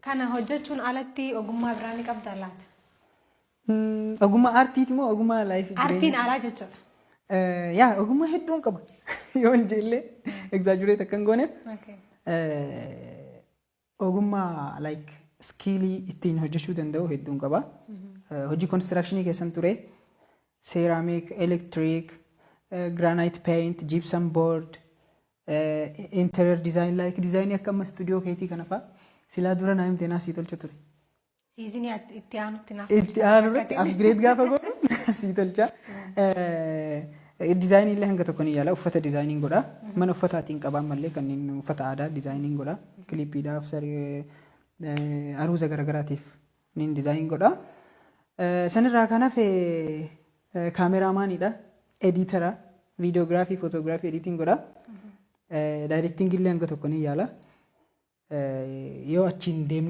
Kana hojjechuun alatti ogummaa biraa ni qabdaa laata? Ogummaa aartiiti moo ogummaa life Aartiin alaa jechuudha. Yaa, ogummaa hedduun qaba. Yoo hin jeellee exaggerate akka hin gooneef ogummaa like skill ittiin hojjechuu danda'u hedduun qaba. Hojii constructionii keessan ture. Ceramic, electric, granite paint, gypsum board, interior design, like designii akka amma studio keetii kana fa'a silaa dura naa himte naa sii tolcha ture. Seasonii itti aanutti naaf Itti aanu irratti upgrade gaafa godhu sii tolcha. Designii illee hanga tokko ni yaala. Uffata designiin godha. Mana uffataatiin qabaa mallee kanneen uffata aadaa designiin godha. Clipiidhaaf, aruuza garaagaraatiif niin design godha. Sanirraa kan hafe cameramaniidha. Editora, videography, photography, editing godha. Directingii illee hanga tokko ni yaala. Yoo achiin deemne